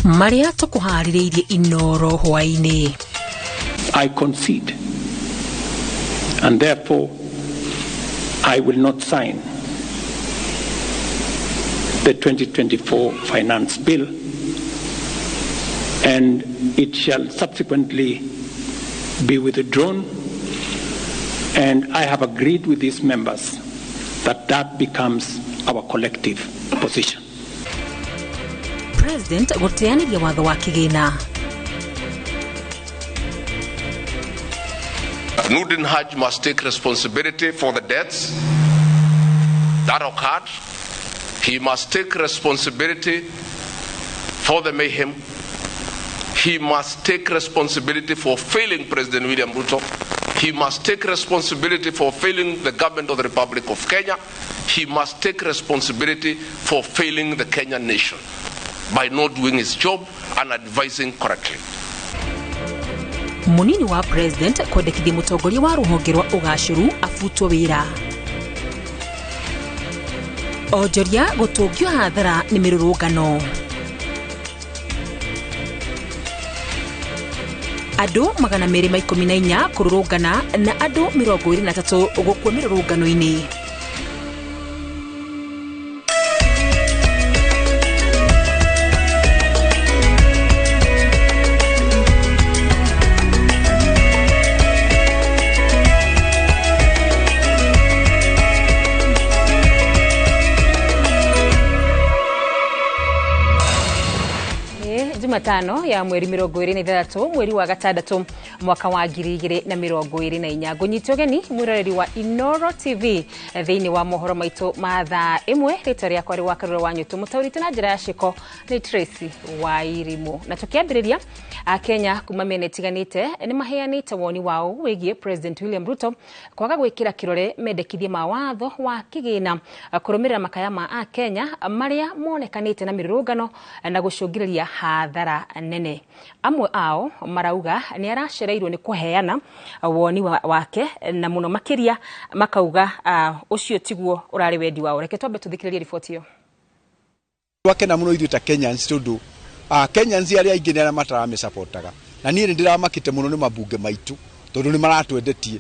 Marĩa tũkũharĩrĩirie Inoro hwaĩ-inĩ. I concede, and therefore I will not sign the 2024 Finance Bill, and it shall subsequently be withdrawn, and I have agreed with these members that that becomes our collective position. President gũteanĩria watho wa kĩgĩna. Nurdin Hajj must take responsibility for the deaths that occurred. He must take responsibility for the mayhem. He must take responsibility for failing President William Ruto. He must take responsibility for failing the government of the Republic of Kenya. He must take responsibility for failing the Kenyan nation by not doing his job and advising correctly. Munini wa President kwendekithia mũtongoria wa rũhonge rwa ũgacĩru abutwo wĩra. Onjoria gũtũngio hathara nĩ mĩrũrũngano. Andũ 214 kũrũrũngana na andũ 23 gũkua mĩrũrũngano-inĩ. Jumatano ya mweri 26 mweri wa gatandatũ mwaka wa 2024. Ngũnyita ũgeni mwĩroreri wa Inoro TV thĩinĩ wa mohoro maitũ ma thaa ĩmwe. Rĩtwa rĩakwa rĩ wa Karura wa Nyũtũ, mũtaũri na njĩra ya cĩko nĩ Tracy Wairimu. Na tũkĩambĩrĩria, Akenya kuma mĩena ĩtiganĩte nĩ maheanĩte woni wao wĩgiĩ President William Ruto kwaga gwĩkĩra kĩrore mendekithia ma watho wa kĩgĩna kũrũmĩrĩra makaya ma Akenya marĩa monekanĩte na mĩrũrũngano na gũcũngĩrĩria hathara nene. Amwe ao marauga nĩ aracereirwo nĩ kũheana woni wake na mũno makĩria makauga ũcio tiguo ũrarĩ wendi wao. Reke twambe tũthikĩrĩrie riboti ĩyo. Twakena mũno ithuĩ ta Kenyans tondũ Kenyans arĩa aingĩ nĩ arĩa mataramĩcapotaga, na niĩ nĩ ndĩramakĩte mũno nĩ mabunge maitũ tondũ nĩ maratwendetie,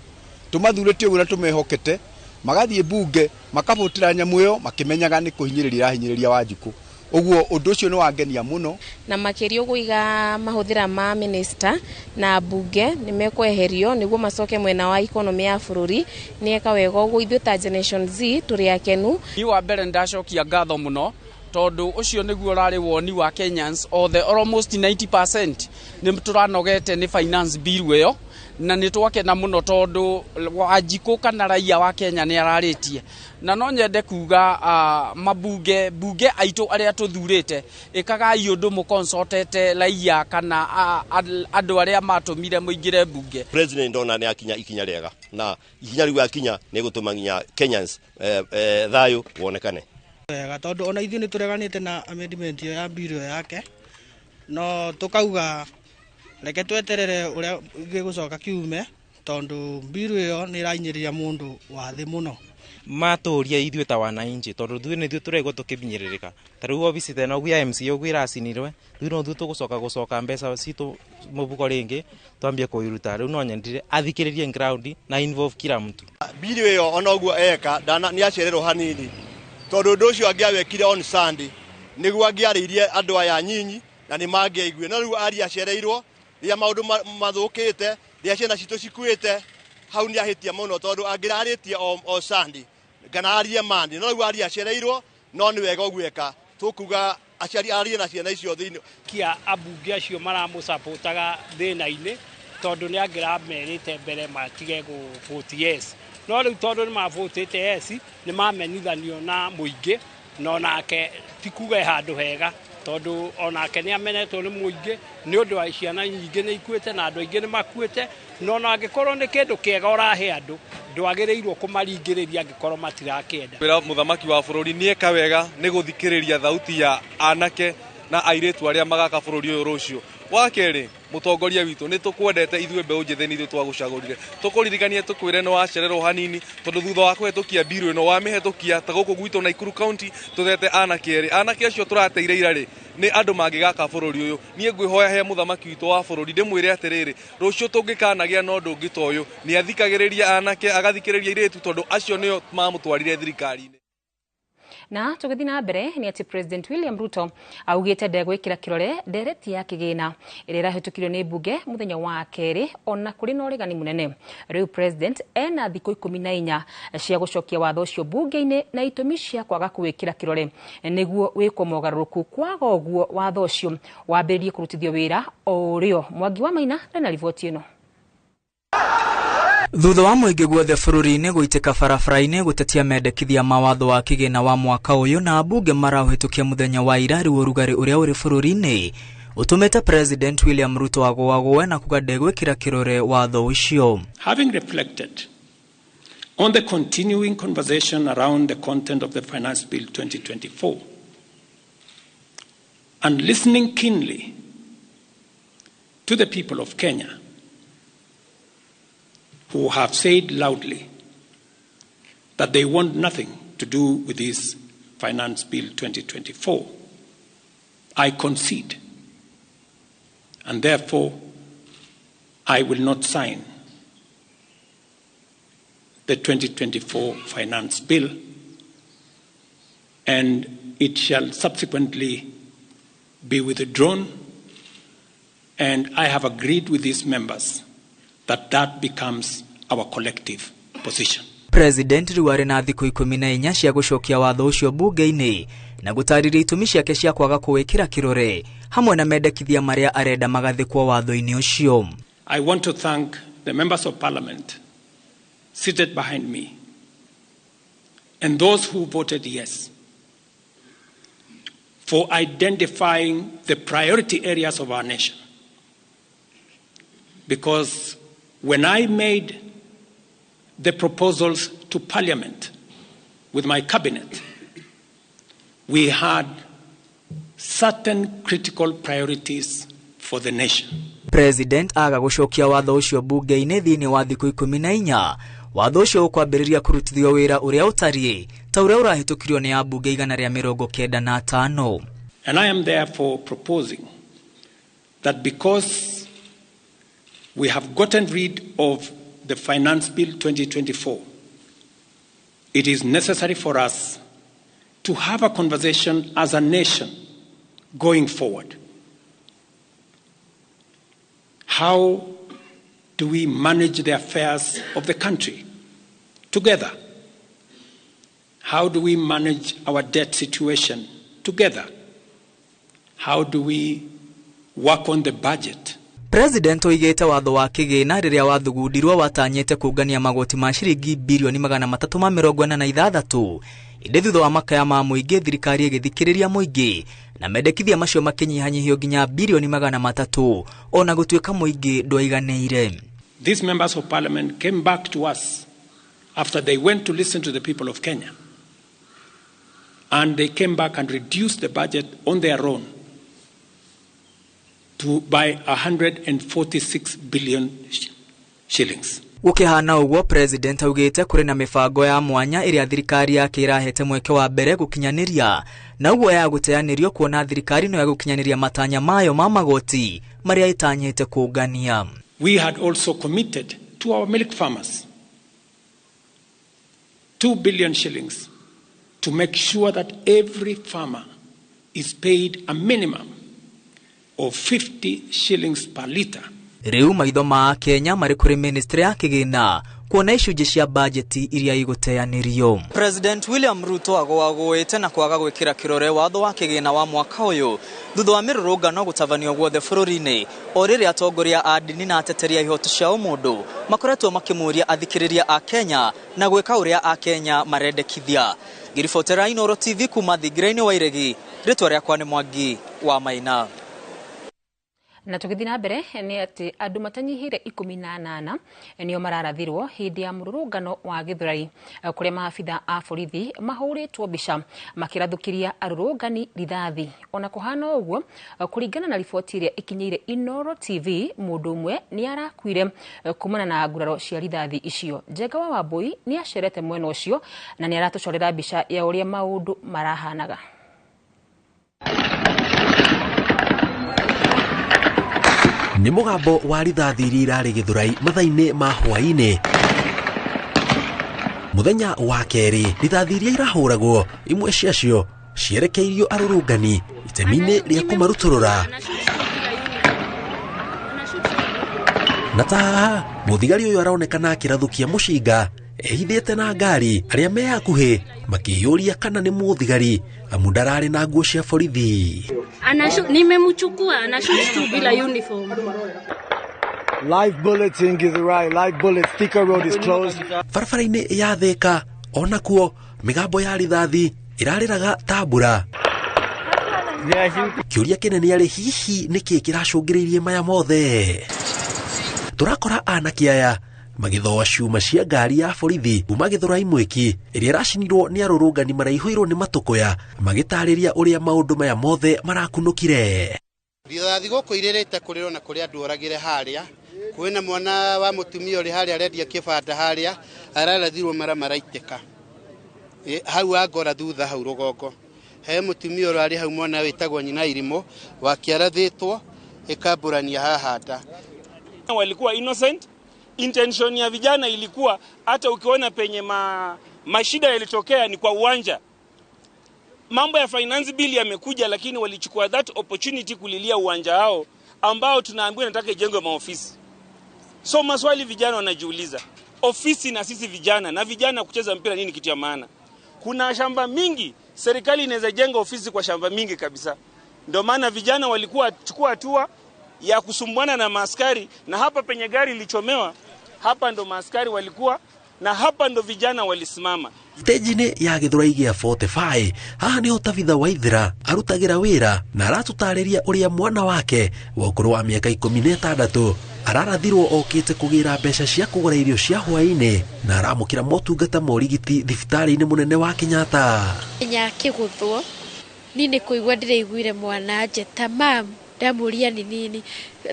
tũmathurĩtie ũguo na tũmehokete, magathiĩ bunge makabũtĩra nyamũ ĩyo makĩmenyaga nĩ kũhinyĩrĩria irahinyĩrĩria Wanjikũ. Ũguo ũndũ ũcio nĩ wangenia mũno. Na makĩria ũgũiga mahũthĩra ma minister na bunge nĩ mekweherio nĩguo macoke mwena wa economy ya bũrũri. Nĩ eka wega ũguo, ithuĩ ta Generation Z tũrĩ akenu. Niĩ wa mbere ndacokia ngatho mũno tondũ ũcio nĩguo ũrarĩ woni wa Kenyans othe, almost 90% nĩ tũranogete nĩ finance bill ĩyo, na nĩ twakena mũno tondũ Wanjikũ kana raia wa Kenya nĩ ararĩtie. Na no nyende kuga mabunge bunge aitũ arĩa tũthurĩte, ĩkagai ũndũ mũconsultete raia kana andũ arĩa matũmire mũingĩre bunge. President ndona nĩ akinya ikinya rĩega, na ikinya rĩu akinya nĩ gũtũma nginya Kenyans thayũ wonekane wega, tondũ ona ithuĩ nĩ tũreganĩte na amendment ĩyo ya bill yake, no tũkauga reke tweterere ũrĩa gĩgũcoka kiume, tondũ bill ĩyo nĩ ĩrahinyĩrĩria mũndũ wa thĩ mũno. Matũria ithuĩ ta wananchi tondũ ithuĩ nĩ ithuĩ tũraigua tũkĩbinyĩrĩrĩka. Ta rĩu obici ta ĩno ya MCA ũguo ĩracinirwe, rĩu no ithuĩ tũgũcoka gũcoka mbeca citũ mũbuko rĩngĩ twambie kũiruta. Rĩu no nyendire athikĩrĩrie ground na involve kila mtu. Bill ĩyo ona ũguo eka nĩ acererwo hanini, tondũ ũndũ ũcio angĩawekire on Sunday nĩguo angĩarĩirie andũ aya nyinyi na nĩ mangĩaiguire. No rĩu aria acereirwo rĩrĩa maũndũ mathũkĩte, rĩrĩa ciana citũ cikuĩte, hau nĩ ahĩtia mũno tondũ angĩrarĩtie o Sunday kana arie Monday. No rĩu aria acereirwo, no nĩ wega ũguo eka. Tũkuga aciari arie na ciana icio thĩinĩ. Kia ambunge acio maramũcapotaga thĩna-inĩ tondũ nĩ angĩramerĩte mbere matige gũ-vote yes. No rĩu tondũ nĩ mavotĩte yes, nĩ mamenithanio na mũingĩ, no nake ti kuga handũ hega tondũ onake nĩ amenetwo nĩ mũingĩ nĩ ũndũ wa ciana nyingĩ nĩ ikuĩte na andũ aingĩ nĩ makuĩte. No ona angĩkorwo nĩ kĩndũ kĩega ũrahe andũ, ndwagĩrĩirwo kũmaringĩrĩria angĩkorwo matirakĩenda. Wĩra mũthamaki wa bũrũri nĩ eka wega nĩ gũthikĩrĩria thauti ya anake na airĩtu arĩa magaka bũrũri ũyũ rũciũ. Wa kerĩ, mũtongoria witũ, nĩ tũkwendete ithuĩ mbeũ njĩthĩ, nĩ ithuĩ twagũcagũrire. Tũkũririkanie tũkwĩre nĩ wacererwo hanini, tondũ thutha wa kũhetũkia bill ĩno wamĩhetũkia ta gũkũ gwitũ Nakuru County tũthete anake erĩ. Anake acio tũrateire ira rĩ, nĩ andũ mangĩgaka bũrũri ũyũ. Niĩ ngwĩhoya he mũthamaki witũ wa bũrũri ndĩmwĩre atĩrĩrĩ, rũciũ tũngĩkanagĩa na ũndũ ũngĩ ta ũyũ, nĩ athikagĩrĩria anake, agathikĩrĩria airĩtu, tondũ acio nĩo mamũtwarire thirikari-inĩ. Na tũgĩthiĩ na mbere nĩ atĩ President William Ruto augĩte ndegwĩkĩra kĩrore ndereti ya kĩgĩna ĩrĩa ĩrahĩtũkirio nĩ mbunge mũthenya wa kerĩ, ona kũrĩ na ũregani mũnene. Rĩu President ena thikũ 14 cia gũcokia watho ũcio mbunge-inĩ na itũmi cia kwaga kũwĩkĩra kĩrore nĩguo wĩkwo mogarũrũku. Kwaga ũguo, watho ũcio wambĩrĩrie kũrutithio wĩra o ũrĩo. Mwangi wa Maina arĩ na riboti ĩno. Thutha wa mũingĩ guothe bũrũri-inĩ gũitĩka barabara-inĩ gũtetia mendekithia ma watho wa kĩgĩna wa mwaka ũyũ na ambunge maraũhĩtũkia mũthenya wa ira, rĩu ũrugarĩ ũrĩa ũrĩ bũrũri-inĩ ũtũmĩte President William Ruto agũagũe na kuga ndegwĩkĩra kĩrore watho ũcio. Having reflected on the continuing conversation around the content of the Finance Bill 2024 and listening keenly to the people of Kenya who have said loudly that they want nothing to do with this Finance Bill 2024, I concede, and therefore I will not sign the 2024 Finance Bill, and it shall subsequently be withdrawn, and I have agreed with these members that that becomes our collective position. President rĩu arĩ na thikũ 14 cia gũcokia watho ũcio mbunge-inĩ na gũtarĩria itũmi ciake cia kwaga kũwĩkĩra kĩrore hamwe na mendekithia marĩa arenda magathĩkwo watho-inĩ ũcio. I want to thank the members of parliament seated behind me and those who voted yes for identifying the priority areas of our nation. Because when I made the proposals to parliament with my cabinet, we had certain critical priorities for the nation. President aga gũcokia watho ũcio mbunge-inĩ thĩinĩ wa thikũ 14, watho ũcio ũkwambĩrĩria kũrutithio wĩra ũrĩa ũtariĩ ta ũrĩa ũrahĩtũkirio nĩ ambunge 195. And I am therefore proposing that because we have gotten rid of the Finance Bill 2024, it is necessary for us to have a conversation as a nation going forward. How do we manage the affairs of the country together? How do we manage our debt situation together? How do we work on the budget? President oigĩte watho wa kĩgĩna rĩrĩa wathugundirwo watanyĩte kũngania magoti ma ciringi birioni 346, ĩndĩ thutha wa makaya ma mũingĩ thirikari ĩgĩthikĩrĩria mũingĩ na mendekithia macio makĩnyihanyihio nginya birioni 300, ona gũtuĩka mũingĩ ndwaiganĩire. These members of parliament came back to us after they went to listen to the people of Kenya. And they came back and reduced the budget on their own to by 146 billion shillings. Gũkĩhana ũguo, President augĩte kũrĩ na mĩbango ya mwanya ĩrĩa thirikari yake ĩrahete mweke wa mbere gũkinyanĩria, na ũguo ya gũteanĩrio kuona thirikari no ĩgũkinyanĩria matanya mayo ma magoti marĩa ĩtanyĩte kũngania. We had also committed to our milk farmers 2 billion shillings to make sure that every farmer is paid a minimum of 50 shillings per litre. Rĩu maitho ma Kenya marĩ kũrĩ ministry ya kĩgĩna kuona icunjĩ cia bajeti iria igũteanĩrio. President William Ruto agũagũĩte na kwaga gwĩkĩra kĩrore watho wa kĩgĩna wa mwaka ũyũ thutha wa mĩrũrũngano gũtabanio guothe bũrũri-inĩ, o rĩrĩa atongoria a ndini na ateteri a ihoto cia ũmũndũ makoretwo makĩmũria athikĩrĩria a Kenya na gwĩka ũrĩa a Kenya marendekithia. Ngĩribotera Inooro TV kuma thingira-inĩ wa Iregi, rĩtwa rĩakwa nĩ Mwangi wa Maina. Na tũgĩthiĩ na mbere nĩ atĩ andũ matanyihĩire 18 nĩo mararathirwo hĩndĩ ya mũrũrũngano wa Gĩthũrai, kũrĩa maabitha a borithi mahũrĩtwo mbica makĩrathũkĩria arũrũngani rithathi. Ona kũhana ũguo, kũringana na riboti ĩrĩa ĩkinyĩire Inooro TV, mũndũ ũmwe nĩ arakuire kumana na nguraro cia rithathi icio. Njenga wa Wambui nĩ acerete mwena ũcio na nĩ aratũcorera mbica ya ũrĩa maũndũ marahanaga. Nĩ mũgambo wa rithathi iria irarĩ Gĩthũrai mathaa-inĩ ma hwaĩ-inĩ mũthenya wa kerĩ. Rithathi iria irahũragwo imwe ciacio cierekeirio arũrũngani itemi-inĩ rĩa kũmarutũrũra. Na ta haha mũthigari ũyũ aronekana akĩrathũkia mũcinga ehithĩte na ngari, arĩa me hakuhĩ makĩyũria kana nĩ mũthigari amu ndararĩ na nguo cia borithi. Nimemchukua anashoot tu bila uniform. Live bullets in Githurai, live bullets. Thika Road is closed. Barabara-inĩ ya Thika onakuo mĩgambo ya rithathi ĩrarĩraga ta mbura. Kĩũria kĩnene arĩ hihi nĩkĩ kĩracũngĩrĩirie maya mothe? Tũrakora anake aya magĩthoa ciuma cia ngari ya borithi kuma Gĩthũrai Mwĩki ĩrĩa ĩracinirwo nĩ arũrũngani maraihũirwo nĩ matũkũya, magĩtarĩria ũrĩa maũndũ maya mothe marakunũkire. Rithathi gũkũ irĩrĩte kũrĩrwo na kũrĩa andũ oragĩre harĩa. Kwĩna mwana wa mũtumia ũrĩ harĩa arendia kĩbanda harĩa ararathirwo mara maraitĩka hau angora thutha hau rũgongo. He mũtumia ũrarĩ hau mwana wĩtagwo nyina Irimũ wakĩarathĩtwo ĩkambũrania haha nda. Walikuwa innocent. Intention ya vijana ilikuwa hata ukiona penye mashida yalitokea ni kwa uwanja. Mambo ya finance bill yamekuja, lakini walichukua that opportunity kulilia uwanja wao ambao tunaambiwa nataka ijengwe maofisi. So maswali vijana wanajiuliza, ofisi na sisi vijana na vijana kucheza mpira nini kitu ya maana? Kuna shamba mingi, serikali inaweza jenga ofisi kwa shamba mingi kabisa. Ndio maana vijana walikuwa chukua hatua ya kusumbuana na maaskari, na hapa penye gari ilichomewa hapa ndo maaskari walikuwa na hapa ndo vijana walisimama. Stage-inĩ ya Gĩthũrai gĩa 45 haha nĩho Tabitha Waithera arutagĩra wĩra na aratũtarĩria ũrĩa mwana wake wa ũkũrũ wa mĩaka 16 ararathirwo okĩte kũgĩra mbeca cia kũgũra irio cia hwaĩ-inĩ na aramũkĩra motungata ma ũrigiti thibitarĩ-inĩ mũnene wa Kenyatta. Nya akĩgũthwo niĩ nĩ kũigua ndĩraiguire mwana njĩta mam, ndamũria ni nini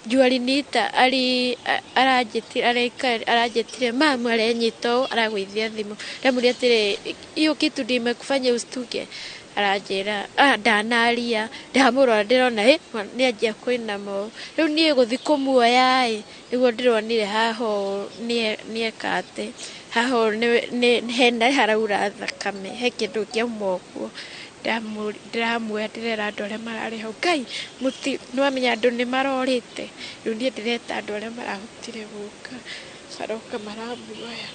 jua aliniita ali aranjĩtire mamu arenyita ũũ aragũithia thimũ, ndamũria atĩrĩ hiyo kitu ndio imekufanya ustuke, aranjĩra ndanaria, ndamũrora ndĩrona nĩ anjia kũinama ũũ, rĩu niĩ gũthiĩ kũmuoya ĩ nĩguo ndĩronire haha ũũ nĩeka atĩ haha ũũ hena haraura thakame, he kĩndũ kĩauma ũguo. Ndĩramuoya ndĩrera andũ arĩa mararĩ hau, Ngai nĩwamenya andũ nĩ marorĩte, rĩu niĩ ndĩreta andũ arĩa marahotire gũka maroka maramuoya.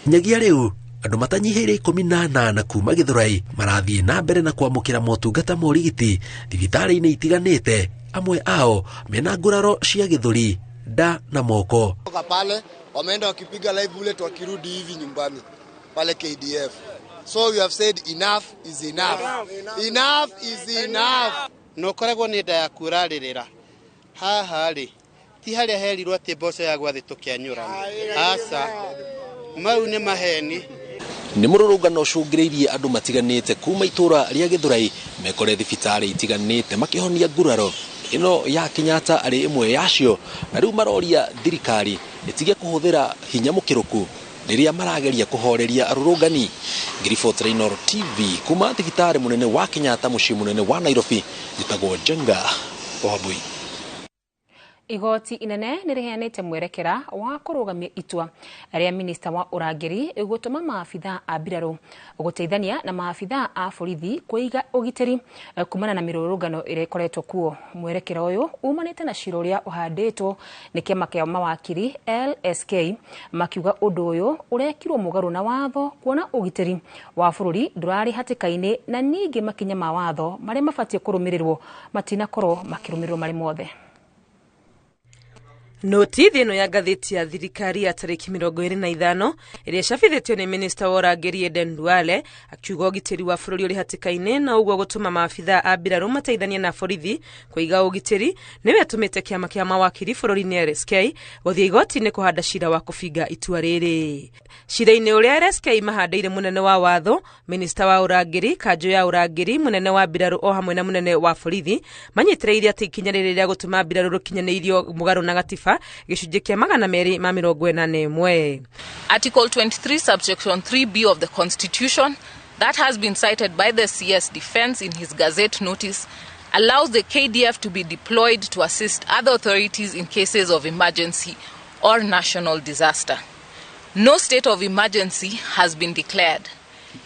Nyagia rĩu andũ matanyihĩire 18 kuma Gĩthũrai marathiĩ na mbere na kwamũkĩra motungata ma ũrigiti thibitarĩ-inĩ itiganĩte, amwe ao mena nguraro cia gĩthũri, nda na moko. Pale wameenda wakipiga live bullet wakirudi hivi nyumbani pale KDF. So we have said enough is enough. Enough is enough. No koragwo nĩ nda yaku ũrarĩrĩra haha rĩ ti harĩa herirwo atĩ mboco ya gwathĩ tũkĩanyũrana, aca mau nĩ maheni. Nĩ mũrũrũngano ũcũngĩrĩirie andũ matiganĩte kuma itũra rĩa Gĩthũrai mekore thibitarĩ itiganĩte makĩhonia nguraro ĩno ya Kenyatta arĩ ĩmwe yacio, na rĩu maroria thirikari ĩtige kũhũthĩra hinya mũkĩrũku rĩrĩa marageria kũhoreria arũrũngani. Ngiribotera Inooro TV kuma thibitarĩ mũnene wa Kenyatta mũciĩ mũnene wa Nairobi, njĩtagwo Njenga Wambui. Igoti inene nĩ rĩheanĩte mwerekera wa kũrũgamia itua rĩa minista wa ũrangĩri gũtũma maabitha a mbirarũ gũteithania na maabitha a borithi kũiga ũgitĩri kumana na mĩrũrũngano ĩrĩa ĩkoretwo kuo. Mwerekera ũyũ umanĩte na cira ũrĩa ũhandĩtwo nĩ kĩama kĩa mawakiri LSK makiuga ũndũ ũyũ ũrekirwo mũgarũ na watho kuona ũgitĩri wa bũrũri ndũrarĩ hatĩka-inĩ na ningĩ makinya ma watho marĩa mabatiĩ kũrũmĩrĩrwo matinakorwo makĩrũmĩrĩrwo marĩ mothe. Notithi ĩno ya ngathĩti ya thirikari ya tarĩki 25 ĩrĩa ĩcabithĩtio nĩ minista wa ũrangĩri Aden Duale akiuga ũgitĩri wa bũrũri ũrĩ hatĩka-inĩ na ũguo gũtũma maabithaa a mbirarũ mateithanie na borithi kũiga ũgitĩri nĩwe atũmĩte kĩama kĩa mawakiri bũrũri-inĩ LSK gũthiĩ igoti-inĩ kũhanda cira wa kũbinga itua rĩrĩ. Cira-inĩ ũrĩa LSK mahandĩire mũnene wa watho, minista wa ũrangĩri, kanjũ ya ũrangĩri, mũnene wa mbirarũ o hamwe na mũnene wa borithi manyitĩrĩire atĩ ikinya rĩrĩ rĩa gũtũma mbirarũ rũkinyanĩirio mũgarũ na gatiba gĩcunjĩ kĩa 281. Article 23 subsection 3B of the Constitution that has been cited by the CS Defense in his Gazette notice allows the KDF to be deployed to assist other authorities in cases of emergency or national disaster. No state of emergency has been declared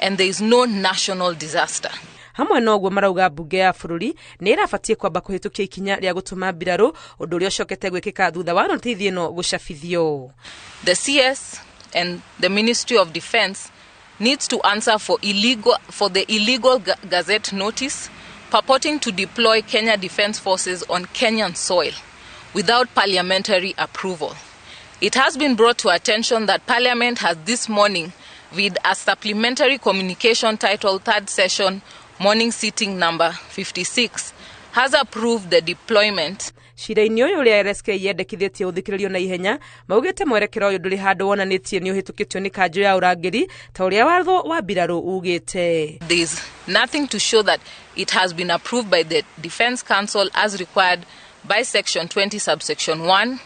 and there is no national disaster. Hamwe na ũguo marauga mbunge ya bũrũri nĩ ĩrabatiĩ kwamba kũhĩtũkia ikinya rĩa gũtũma mbirarũ, ũndũ ũrĩa ũcokete gwĩkĩka thutha wa notithi ĩno gũcabithio. The CS and the Ministry of Defense needs to answer for the illegal Gazette notice purporting to deploy Kenya Defense Forces on Kenyan soil without parliamentary approval. It has been brought to attention that Parliament has this morning with a supplementary communication titled Third Session Morning Sitting Number 56 has approved the deployment. Cira-inĩ ũyũ ũrĩa LSK yendekithĩtie ũthikĩrĩrio na ihenya maugĩte mwerekera ũyũ ndũrĩ handũ wonanĩtie nĩ ũhĩtũkĩtio nĩ kanjũ ya ũrangĩri ta ũrĩa watho wa mbirarũ ugĩte. There is nothing to show that it has been approved by the Defense Council as required by Section 20 subsection 1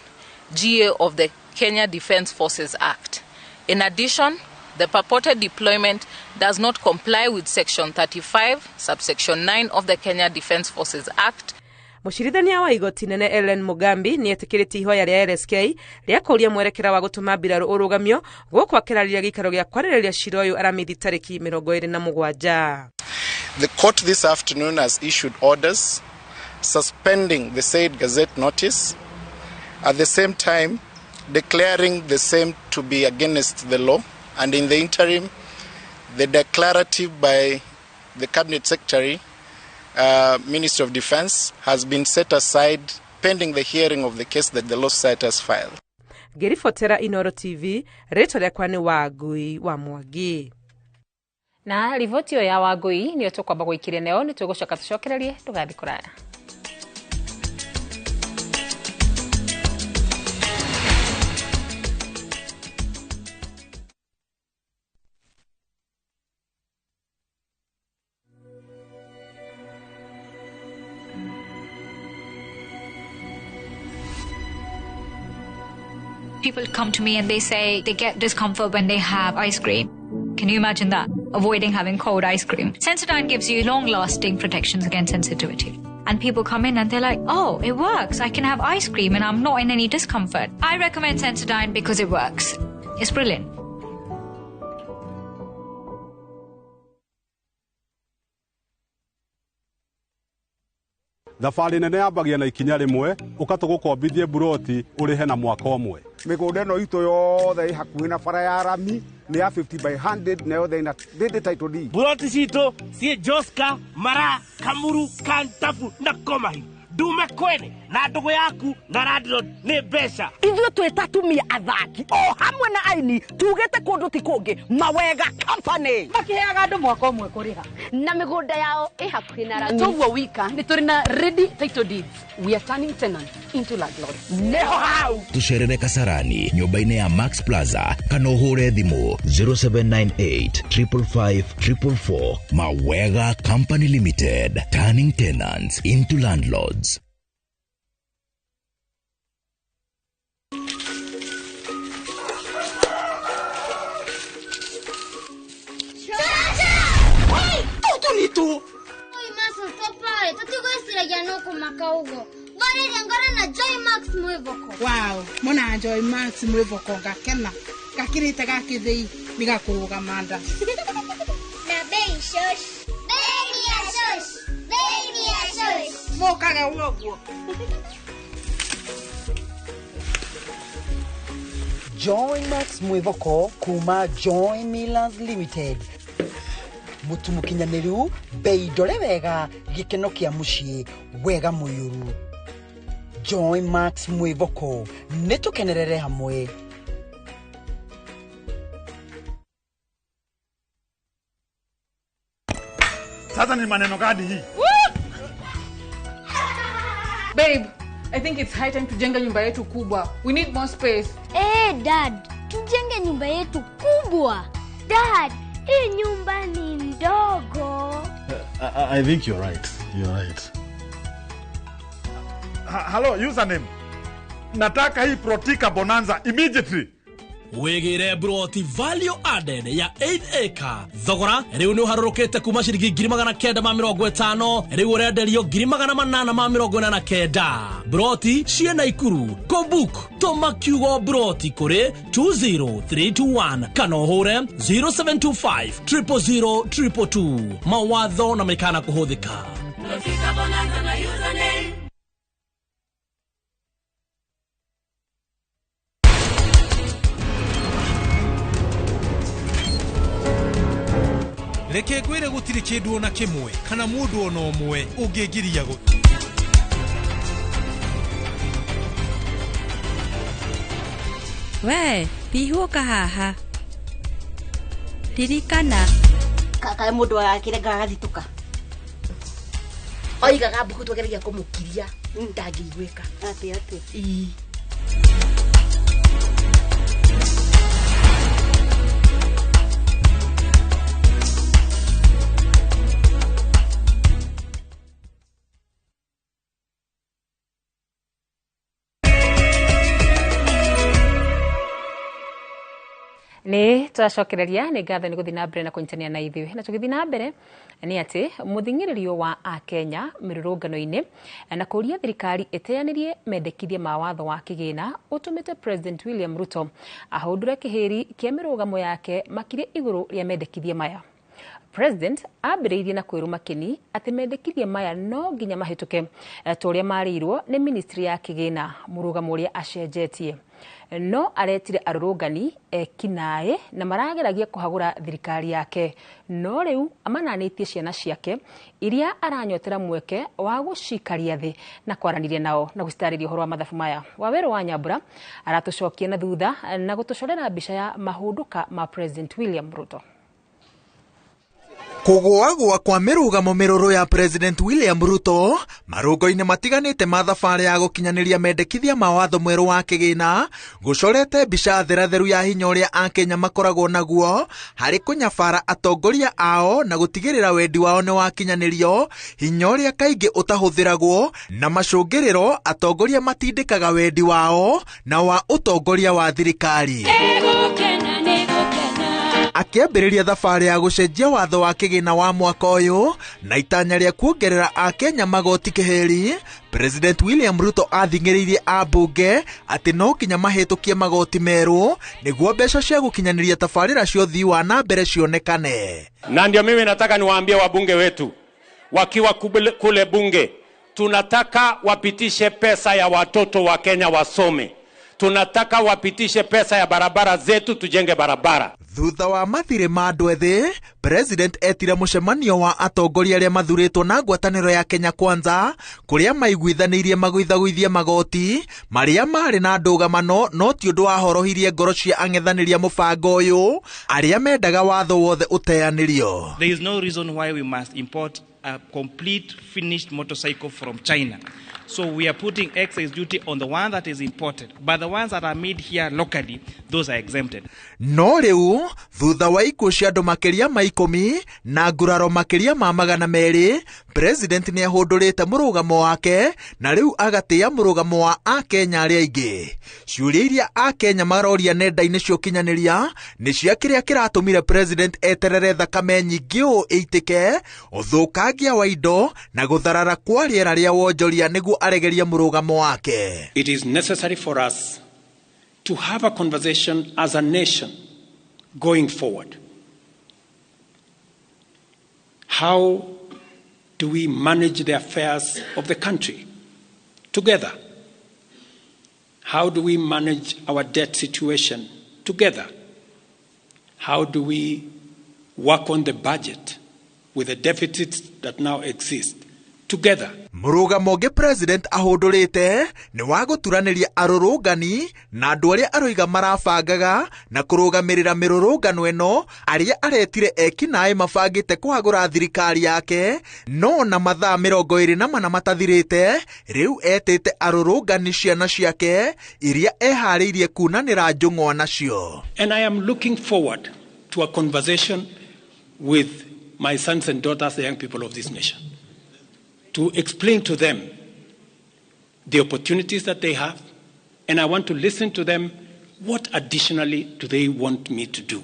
GA of the Kenya Defense Forces Act. In addition, the purported deployment does not comply with Section 35, subsection 9 of the Kenya Defense Forces Act. Mũcirithania wa igoti nene Ellen Mugambi nĩ etĩkĩrĩtie ihoya rĩa LSK rĩa kũũria mwerekera wa gũtũma mbirarũ ũrũgamio gũkũ akĩrarĩria gĩikaro gĩa kwarĩrĩria cira ũyũ aramithi tarĩki 27. The court this afternoon has issued orders suspending the said Gazette notice, at the same time declaring the same to be against the law, and in the interim, the declarative by the Cabinet Secretary, Ministry of Defense, has been set aside pending the hearing of the case that the Law Society has filed. Ngĩribotera Inoro TV, rĩtwa rĩakwa nĩ Wangui wa Mwangi. Na riboti ĩyo ya Wangui nĩyo tũkwamba gũikĩria nayo, nĩ tũgũcoka tũcokererie, ndũgathiĩ kũraya. People come to me and they say they get discomfort when they have ice cream. Can you imagine that? Avoiding having cold ice cream. Sensodyne gives you long-lasting protections against sensitivity. And people come in and they're like, oh, it works. I can have ice cream and I'm not in any discomfort. I recommend Sensodyne because it works. It's brilliant. Thabarĩ nene yambagia na ikinya rĩmwe ũkatũgũkombithie buroti ũrĩhe na mwaka ũmwe. Mĩgũnda ĩno itũ yothe ĩ hakuhĩ na bara ya rami nĩ ya 50 by 100 na yothe ĩna ndĩndĩ title deed. Buroti citũ ciĩ Joska, Mara, Kamuru, Kantafu na Komahi. Ndume kwene na ndũgũ yaku na landlord nĩ mbeca. Ithuĩ twĩ ta atumia athaki o hamwe na aini tugĩte kũndũ ti kũngĩ Mawega Company makiheaga andũ mwaka ũmwe kũrĩha na mĩgũnda yao ĩ hakuhĩ na rami. Toguo wika nĩ tũrĩ na ready title deeds. We are turning tenants into landlords. Nĩho hau tucerere Kasarani nyũmba-inĩ ya Max Plaza kana ũhũre thimũ 0798 555 444. Mawega Company Limited, turning tenants into landlords. Wow, mona Joy Max mwivoko ngakena gakirite gakithii nigakũrũgama nda na bei shosh bei ya shosh bei ya shosh mokaga ũguo. Joy Max mwivoko kuma Joy Millers Limited, mutu mũkinyanĩru, bei ndore wega, gĩkeno kĩa mũciĩ wega mũiyũru. Joy Max Mwĩvoko, nĩ tũkenerere hamwe. Sasa ni maneno gani hii? Babe, I think it's high time tujenge nyumba yetu kubwa. We need more space. Eh, Dad, tujenge nyumba yetu kubwa. Dad, hii nyumba ni ndogo. I think you're right. You're right. Hello, username. Nataka hii Protika Bonanza immediately. Wigire broti value added ya 8 acre thogora riu ni uharurukite kuma ciringi 950 riu urenderio 889 broti ciena Ikuru Kobuk toma kiugo broti kuri 20321 kana uhure 0725 000 222 mawatho na mikana kuhuthika. Reke ngwire gutiri kindu ona kimwe kana mundu ona umwe ungingiria gu We pihuka haha ririkana kaka mundu akirenga agathituka oigaga mbuku twageragia kumukiria ndangĩiguĩka atĩ atĩ ii. Nĩ twacokereria nĩ ngatho nĩ gũthiĩ na mbere na kũnyitania na ithuĩ na tũgĩthiĩ na mbere nĩ atĩ mũthing'ĩrĩrio wa akenya mĩrũrũngano-inĩ na kũria thirikari ĩteanĩrie mendekithia ma watho wa kĩgĩna ũtũmĩte President William Ruto ahũndũre kĩhĩri kĩa mĩrũgamo yake makĩria igũrũ rĩa mendekithia maya. President ambĩrĩirie na kwĩrũma kĩni atĩ mendekithia maya no nginya mahĩtũke ta ũrĩa marĩirwo nĩ ministry ya kĩgĩna mũrũgamo ũrĩa acenjetie. No aretire arũrũngani ekinaĩ na marageragia kũhagũra thirikari yake no rĩu amananĩtie ciana ciake iria aranyotera mweke wa gũcikaria thĩ na kwaranĩria nao na gũcitarĩria ũhoro wa mathabu maya. Wawerũ wa Nyambura aratũcokia na thutha na gũtũcorera mbica ya mahũndũka ma President William Ruto. Kũgũagũa kwa mĩrũgamo mĩrũrũ ya President William Ruto marũngo-inĩ matiganĩte ma thabarĩ ya gũkinyanĩria mendekithia ma watho mwerũ wa kĩgĩna gũcorete mbica theratheru ya hinya ũrĩa akenya makoragwo naguo harĩ kũnyabara atongoria ao na gũtigĩrĩra wendi wao nĩ wakinyanĩrio, hinya ũrĩa kaingĩ ũtahũthĩragwo na macũngĩrĩro atongoria matindĩkaga wendi wao na wa ũtongoria wa thirikari. Akĩambĩrĩria thabarĩ ya gũcenjia watho wa kĩgĩna wa mwaka ũyũ na itanya rĩa kuongerera akenya magoti kĩhĩri, President William Ruto athing'ĩrĩirie ambunge atĩ no nginya mahĩtũkie magoti merũ nĩguo mbeca cia gũkinyanĩria tabarĩra cia ũthii wa na mbere cionekane. Na ndio mimi nataka niwaambie wabunge wetu wakiwa kule bunge, tunataka wapitishe pesa ya watoto wa Kenya wasome. Tunataka wapitishe pesa ya barabara zetu tujenge barabara. Thutha wa mathirĩ ma andũ ethĩ, President etire mũcemanio wa atongoria arĩa mathurĩtwo na ngwatanĩro ya Kenya Kwanza kũrĩa maiguithanĩirie magũithagũithie magoti marĩa marĩ na ndũgamano no ti ũndũ wahorohirie ngoro cia ang'ethanĩria mũbango ũyũ arĩa mendaga watho wothe ũteanĩrio. There is no reason why we must import a complete finished motorcycle from China. So we are putting excise duty on the one that is imported, but the ones that are made here locally, those are exempted. No rĩu thutha wa ikuũ cia andũ makĩria ma 10 na nguraro makĩria ma 200, President nĩ ahũndũrĩte mũrũgamo wake na rĩu agatĩĩa mũrũgamo wa akenya arĩa aingĩ. Ciũria iria akenya maroria nenda-inĩ cia ũkinyanĩria nĩ cia kĩrĩa kĩratũmire President eterere thakame nyingĩ ũũ ĩitĩke, ũthũkangia wa indo na gũtharara kwa rĩera rĩa wonjoria nĩguo aregerie mũrũgamo wake. It is necessary for us to have a conversation as a nation going forward. How do we manage the affairs of the country together? How do we manage our debt situation together? How do we work on the budget with the deficits that now exist together. Mũrũgamo ũngĩ president ahũndũrĩte nĩ wa gũturanĩria arũrũngani na andũ arĩa aroiga marabangaga na kũrũgamĩrĩra mĩrũrũngano ĩno, arĩa aretire ekinaĩ mabangĩte kũhagũra thirikari yake, no na mathaa 24 matathirĩte, rĩu etĩte arũrũngani ciana ciake iria eharĩirie kunanĩra njũng'wa nacio. And I am looking forward to a conversation with my sons and daughters, the young people of this nation, to explain to them the opportunities that they have, and I want to listen to them. What additionally do they want me to do?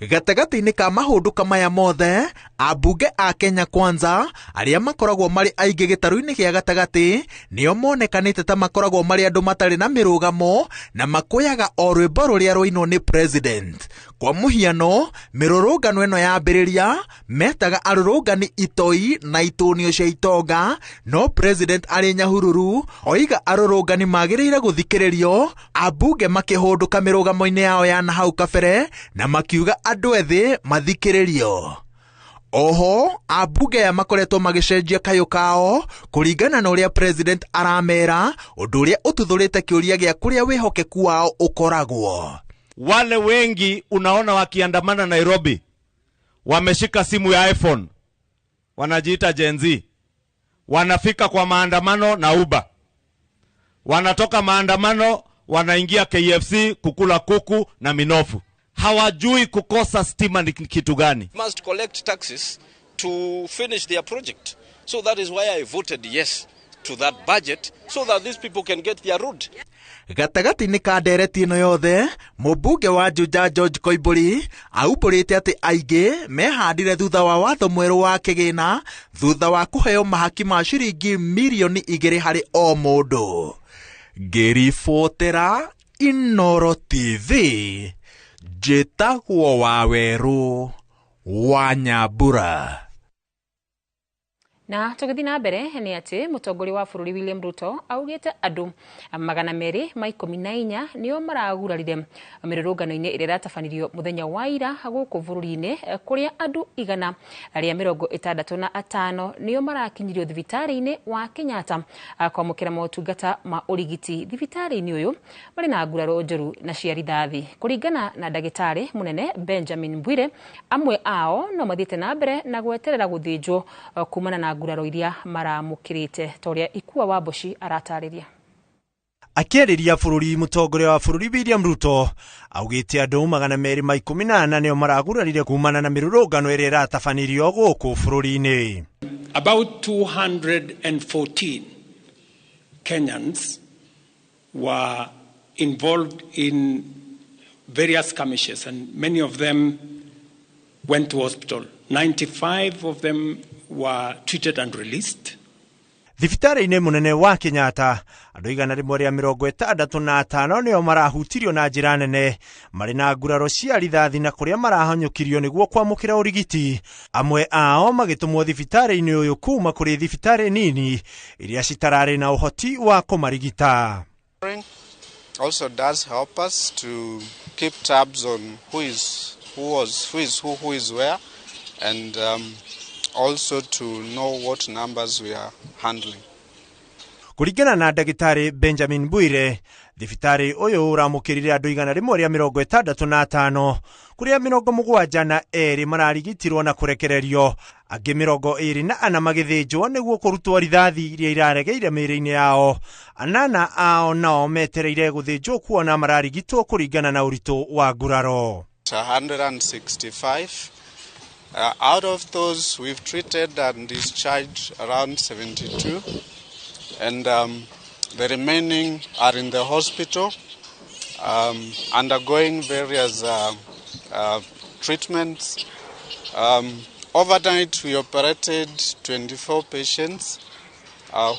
Gatagatĩ-inĩ ka mahũndũka maya mothe, ambunge a Kenya Kwanza arĩa makoragwo marĩ aingĩ gĩtarũ-inĩ gĩa gatagatĩ nĩo monekanĩte ta makoragwo marĩ andũ matarĩ na mĩrũgamo na makũyaga o rwĩmbo rũrĩa rwainwo nĩ president. Kwa mũhiano, mĩrũrũngano ĩno yambĩrĩria metaga arũrũngani itoi na itũnio cia itonga, no president arĩ Nyahururu oiga arũrũngani magĩrĩire gũthikĩrĩrio, ambunge makĩhũndũka mĩrũgamo-inĩ yao ya na hau kabere na makiuga andũ ethĩ mathikĩrĩrio. Oho, ambunge aya makoretwo magĩcenjia kayũ kao kũringana na ũrĩa president aramera, ũndũ ũrĩa ũtuthũrĩte kĩũria gĩa kũrĩa wĩhokeku wao ũkoragwo. Wale wengi unaona wakiandamana Nairobi wameshika simu ya iPhone, wanajiita Gen Z, wanafika kwa maandamano na Uber, wanatoka maandamano wanaingia KFC kukula kuku na minofu. Hawajui kukosa stima ni kitu gani. Must collect taxes to finish their project. So that is why I voted yes to that budget, so that these people can get their road. Gatagatĩ-inĩ ka ndereti ĩno yothe, mũmbunge wa Juja George Koimbũri aumbũrĩte atĩ aingĩ mehandire thutha wa watho mwerũ wa kĩgĩna thutha wa kũheo mahaki ma ciringi mirioni 2 harĩ o mũndũ. Ngĩribotera Inooro TV, njĩtagwo Wawerũ wa Nyambura. Na tũgĩthiĩ na mbere nĩ atĩ mũtongoria wa bũrũri William Ruto augĩte andũ 214 nĩo maragurarire mĩrũrũngano-inĩ ĩrĩa ĩratabanirio mũthenya wa ira gũkũ bũrũri-inĩ, kũrĩa andũ 165 nĩo marakinyirio thibitarĩ-inĩ wa Kenyatta kwamũkĩra motungata ma ũrigiti. Thibitarĩ-inĩ ũyũ marĩ na nguraro njũru na cia rithathi. Kũringana na ndagĩtarĩ mũnene Benjamin Mbwire, amwe ao no mathiĩte na mbere na gweterera gũthĩnjwo kumana na nguraro iria maramũkĩrĩte, ta ũrĩa Ikua wa Mboci aratarĩria. Akĩarĩria bũrũri, mũtongoria wa bũrũri William Ruto augĩte andũ 214 nĩo maragurarire kumana na mĩrũrũngano ĩrĩa ĩratabanirio gũkũ bũrũri-inĩ. About 214 Kenyans were involved in various skirmishes, and many of them went to hospital. 95 of them were treated and released. Thibitarĩ-inĩ mũnene wa Kenyatta, andũ 165 nĩo marahutirio na njĩra nene, marĩ na nguraro cia rithathi na kũrĩa marahanyũkirio nĩguo kwamũkĩra ũrigiti. Amwe ao magĩtũmwo thibitarĩ-inĩ ũyũ kuma kũrĩ thibitarĩ nini iria citararĩ na ũhoti wa kũmarigita. Also does help us to keep tabs on who is who, who is where, and also to know what numbers we are handling. Kũringana na ndagĩtarĩ Benjamin Mbwire, thibitarĩ ũyũ ũramũkĩrire andũ 165 kũrĩa 72 mararigitirwo na kũrekererio, angĩ 24 magĩthĩnjwo nĩguo kũrutwo rithathi iria iraregeire mĩĩrĩ-inĩ yao. 8 ao nao metereire gũthĩnjwo kuona mararigitwo kũringana na ũritũ wa nguraro. 165. Out of those, we've treated and discharged around 72, and the remaining are in the hospital, undergoing various treatments. Overnight, we operated 24 patients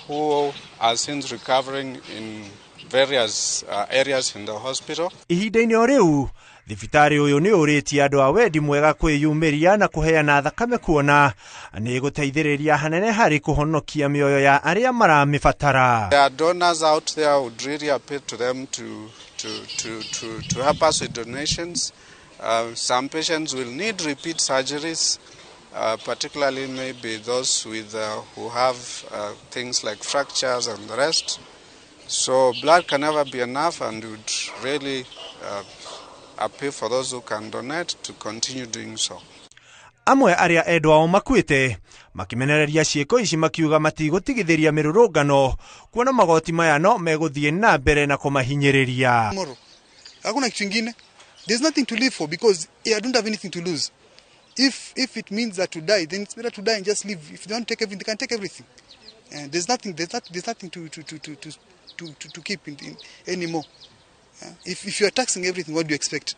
who are since recovering in various areas in the hospital. Ihinda-inĩ o rĩu, thibitarĩ ũyũ nĩ ũrĩtie andũ a wendi mwega kwĩyumĩria na kũheana thakame kuona nĩ gũteithĩrĩria hanene harĩ kũhonokia mĩoyo ya arĩa maramĩbatara. There are donors out there who would really appeal to them to help us with donations. Some patients will need repeat surgeries, particularly maybe those with who have things like fractures and the rest. So blood can never be enough, and would really appeal for those who can donate to continue doing so. Amwe arĩa endwa ao makuĩte makĩmenereria ciĩko ici makiuga matigũtigithĩria mĩrũrũngano kuona magoti maya no megũthiĩ na mbere na kũmahinyĩrĩria. Hakuna kitu kingine. There's nothing to live for because I don't have anything to lose. If it means that to die, then it's better to die and just live. If they don't take everything, they can take everything. And there's nothing to keep in anymore. If you are taxing everything, what do you expect?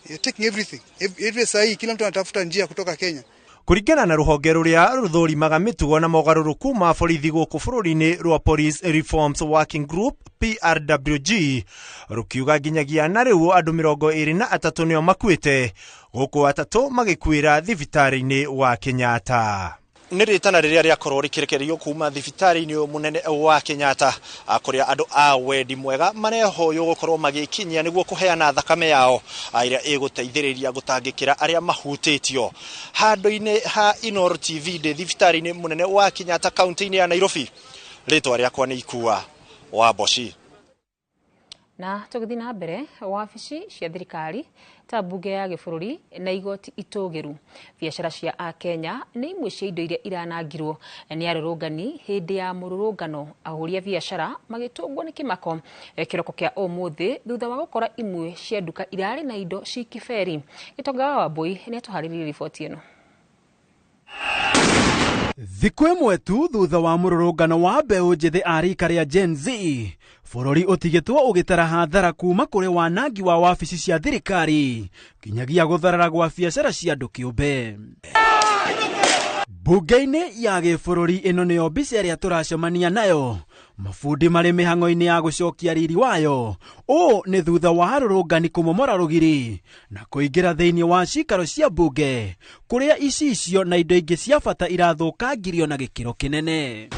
You're taking everything. Every sahi kila mtu anatafuta njia kutoka Kenya. Kũringana na rũhonge rũrĩa rũthũrimaga mĩtugo na mogarũrũku ma borithi gũkũ bũrũri-inĩ rwa Police Reforms Working Group PRWG rũkiuga nginyagia na rĩu andũ 23 nĩo makuĩte gũkũ 3 magĩkuĩra thibitarĩ-inĩ wa Kenyatta. Nĩ rĩtana rĩrĩa rĩakorwo rĩkĩrekererio kuma thibitarĩ-inĩ mũnene wa Kenyatta kũrĩa andũ a wendi mwega marehoywo gũkorwo magĩkinyia nĩguo kũheana thakame yao ĩrĩa ĩgũteithĩrĩria gũtangĩkĩra arĩa mahutĩtio. Handũ-inĩ ha Inooro TV ndĩ thibitarĩ-inĩ mũnene wa Kenyatta kaunti-inĩ ya Nairobi, rĩtwa rĩakwa nĩ Ikua wa Mboci. Na tũgĩthiĩ na mbere, wabici cia thirikari ta mbunge ya gĩbũrũri na igoti itũgĩru, biacara cia akenya nĩ imwe cia indo iria iranangirwo nĩ arũrũngani hĩndĩ ya mũrũrũngano. Ahũri a biacara magĩtũngwo nĩ kĩmako kĩroko kĩa ũmũthĩ thutha wa gũkora imwe cia nduka irarĩ na indo ci kĩberi. Gĩtonga wa Wambui nĩ atũharĩrĩirie riboti ĩno. Thikũ ĩmwe tu thutha wa mũrũrũngano wa mbeũ njĩthĩ a rika rĩa Gen Z, bũrũri ũtigĩtwo ũgĩtara hathara kuma kũrĩ wanangi wa wabici cia thirikari nginyagia gũtharara gwa biacara cia andũ kĩũmbe. Mbunge-inĩ ya gĩbũrũri ĩno nĩyo mbica ĩrĩa tũracemania nayo, mabundi marĩ mĩhang'o-inĩ ya gũcokia riri wayo. Ũũ nĩ thutha wa arũrũngani kũmomora rũgiri na kũingĩra thĩinĩ wa cikaro cia mbunge kũrĩa icicio na indo ingĩ cia bata irathũkangirio na gĩkĩro kĩnene.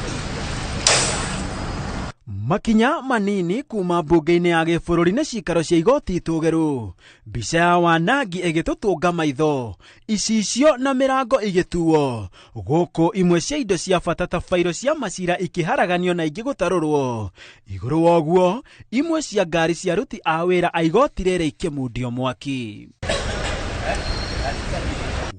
Makinya manini kuma mbunge-inĩ ya gĩbũrũri na cikaro cia igoti itũgĩru, mbica ya wanangi ĩgĩtũtũnga maitho, icicio na mĩrango igĩtuo, gũkũ imwe cia indo cia bata ta bairo cia macira ikĩharaganio na ingĩ gũtarũrwo. Igũrũ wa ũguo, imwe cia ngari cia aruti a wĩra a igoti rĩrĩ ikĩmundio mwaki.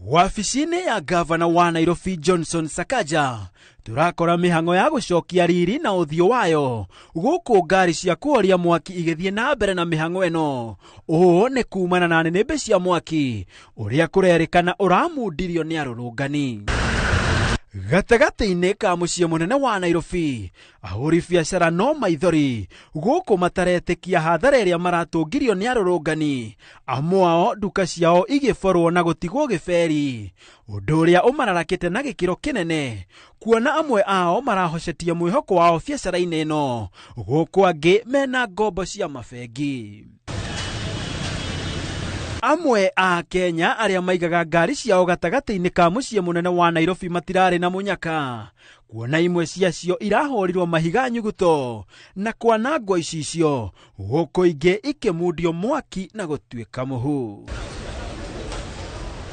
Wabici-inĩ ya gavana wa Nairobi Johnson Sakaja turakora mĩhang'o ya gũcokia riri na ũthiũ wayo, gũkũ ngari cia kũhoria mwaki igĩthiĩ na mbere na mĩhang'o ĩno. Ũũ nĩ kumana na nĩnĩmbĩ cia mwaki ũrĩa kũrerĩkana ũramundirio nĩ arũrũngani. Gatagatĩ-inĩ ka mũciĩ mũnene wa Nairobi, ahũri biacara no maithori gũkũ mataretĩkia hathara ĩrĩa maratũngirio nĩ arũrũngani, amwe ao nduka ciao igĩborwo na gũtigwo gĩberi, ũndũ ũrĩa ũmararakĩte na gĩkĩro kĩnene kuona amwe ao marahocetie mwĩhoko wao biacara-inĩ ĩno, gũkũ angĩ mena ngombo cia mabengi. Amwe a Kenya arĩa maigaga ngari ciao gatagatĩ-inĩ ka mũciĩ mũnene wa Nairobi matirarĩ na mũnyaka, kuona imwe ciacio irahũrirwo mahiga nyuguto na kwanangwo icicio, gũkũ ingĩ ikĩmundio mwaki na gũtuĩka mũhu.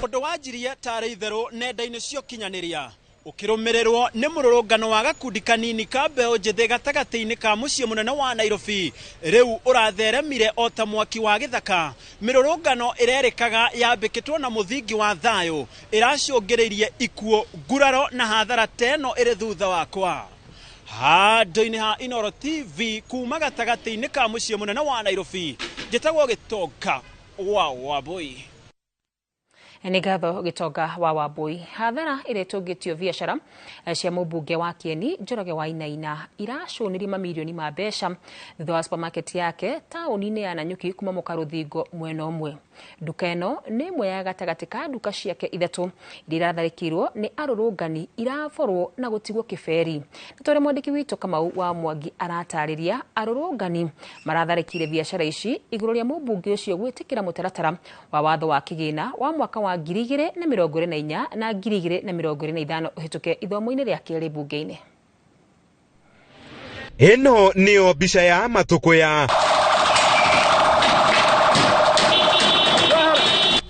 Ũndũ wanjirie tarĩ itherũ nenda-inĩ cia ũkinyanĩria ũkĩrũmĩrĩrwo nĩ mũrũrũngano wa gakundi kanini ka mbeũ njĩthĩ gatagatĩ-inĩ ka mũciĩ mũnene wa Nairobi rĩu ũratheremire o ta mwaki wa gĩthaka. Mĩrũrũngano ĩrerĩkaga yambĩkĩtwo na mũthingi wa thayũ ĩracũngĩrĩirie ikuũ, nguraro na hathara teno ĩrĩ thutha wakwa. Handũ-inĩ ha Inooro TV kuma gatagatĩ-inĩ ka mũciĩ mũnene wa Nairobi, njĩtagwo Gĩtonga wa Wambui. Nĩ ngatho Gĩtonga wa Wambui. Hathara ĩrĩa ĩtũngĩtio biacara cia mũmbunge wa Kieni Njoroge wa Wainaina iracũnĩrie mamirioni ma mbeca thutha wa supermarket yake taũni-inĩ ya Nanyuki kumomoka rũthingo mwena ũmwe. Nduka ĩno nĩ ĩmwe ya gatagatĩ ka nduka ciake ithatũ iria iratharĩkĩirwo nĩ arũrũngani iraborwo na gũtigwo kĩberi. Na ta ũrĩa mwandĩki witũ Kamau wa Mwangi aratarĩria, arũrũngani maratharĩkĩire biacara ici igũrũ rĩa mũmbunge ũcio gwĩtĩkĩra mũtaratara wa watho wa kĩgĩna wa mwaka wa 2024 na 2025 ũhĩtũke ithomo-inĩ rĩa kerĩ mbunge-inĩ. Ĩno nĩyo mbica ya matukũ ya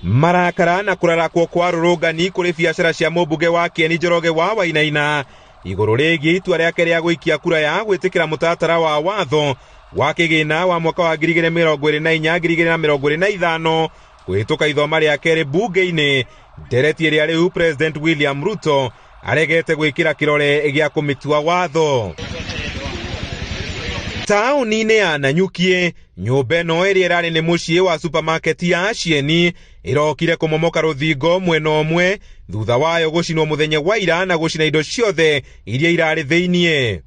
Marakara na kũrarakwo kwa rũrũngani kũrĩ biacara cia mũmbunge wa Kieni Njoroge wa Wainaina igũrũ rĩgiĩ itua rĩake rĩa gũikia kura ya gwĩtĩkĩra mũtaratara wa watho wa kĩgĩna wa mwaka wa 2024 2025 kũhĩtũka ithoma rĩa kerĩ mbunge-inĩ, ndereti ĩrĩa rĩu President William Ruto aregete gwĩkĩra kĩrore gĩa kũmĩtua watho. Taũni-inĩ ya Nanyuki, nyũmba ĩno ĩrĩa ĩrarĩ nĩ mũciĩ wa supermarket ya Acieni ĩrokire kũmomoka rũthingo mwena ũmwe thutha wayo gũcinwo mũthenya wa ira na gũcina indo ciothe iria irarĩ thĩiniĩ.